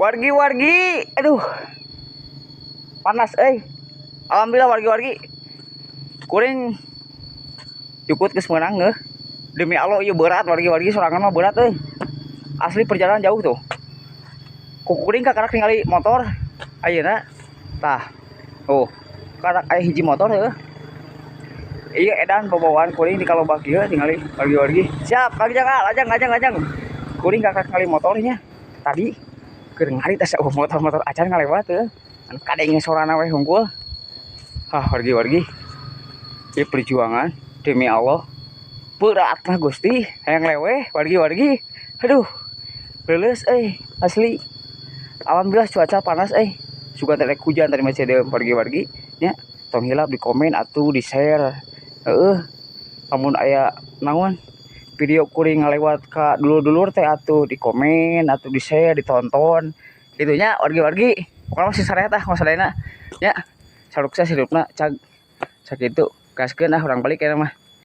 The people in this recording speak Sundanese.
Wargi-wargi, aduh. Panas euy. Alhamdulillah wargi-wargi. Kuring jukut geus meunang ngeuh. Demi Allah ieu berat wargi-wargi, sorangan mah berat euy. Asli perjalanan jauh tuh. Ku kuring kakarak ningali motor ayeuna. Tah. Oh, karak aya hiji motor heuh. Iya edan bawaan kuring di kalobak ieu tingali wargi-wargi. Siap, Kang Jang, ah, lajang lajang lajang. Kuring kakak ngali motornya tadi keur ngarit asa motor-motor acan ngalewat heuh. Anu kadenge sorana we hungkul. Ah, wargi-wargi. Ieu perjuangan demi Allah. Berat mah Gusti, hayang leweh wargi-wargi. Aduh. Leuleus euy, asli. Alhamdulillah cuaca panas euy. Sugan teh rek hujan tadi mah cedeum wargi-wargi nya. Tong hilap di komen atuh, di share. Heeh. Lamun aya naon video kuring ngalewat ka dulur-dulur teh atuh di komen atuh, di share, ditonton. Kitu nya wargi-wargi. Pokona masih sarehat ah masalahna nya. Sarukses hidupna cag sakitu. Gaskeun ah urang balik aya mah.